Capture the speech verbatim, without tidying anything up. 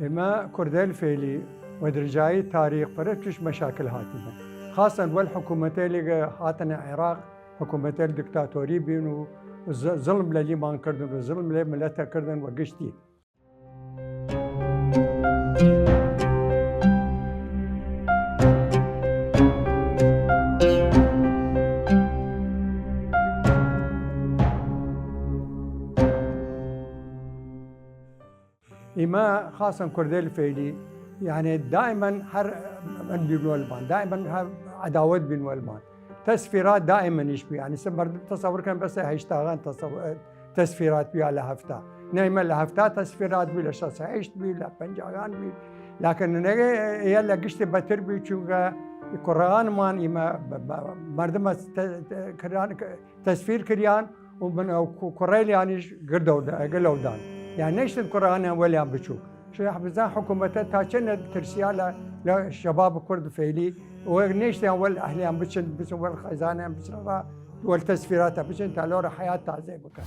ئیمە کوردەیل فەیلی وە درجایی تاریخ فرە توش مەشاکل هاتیمە، خاسەن وەل حکومەتەیلیگ هاتنە عراق، حکومەتەیل دکتاتۆری بین و ز-، زڵم لەلیمان کردن و زڵم لە ملەتە کردن وە گشتی. ئیمە خاسەن کوردەیل فەیلی، یەعنی دائمەن هەر من بین وەلمان، دائمەن هەر عەداوەت بین وەلمان. تەسفیرات دائمەنیش بی، یەعنی سە مەردم تەسەور کەن بەسە هەیشتاغان تەسەور، تەسفیرات بیا لە هەفتا. نەیمە لە هەفتا تەسفیرات بی، لە شەس هەیشت بی، لە پەنجاغان بی. لەکن نەگە ئیە لە گشتی بەتر بی، چونکە کوڕەگانمان ئیمە بە، بە، مەردمە تە-، تە-، کران، تەسفیر کریان و من ئەو کو-، کوڕەیلیانیش گردەو دا-، گلەودان. یەعنی نەیشتن کوڕەگانیان وەلیان بچوو. شێخ حەفیزان حکومەتە تا چەنە ترسیا لە، لە شەباب کورد فەیلی، و نەیشتیان وەل ئەهلیان بچن، بچن وەل خەزانیان بچن، وەل تەسفیراتە بچن، تا لۆرە حەیات تازەی بکەن.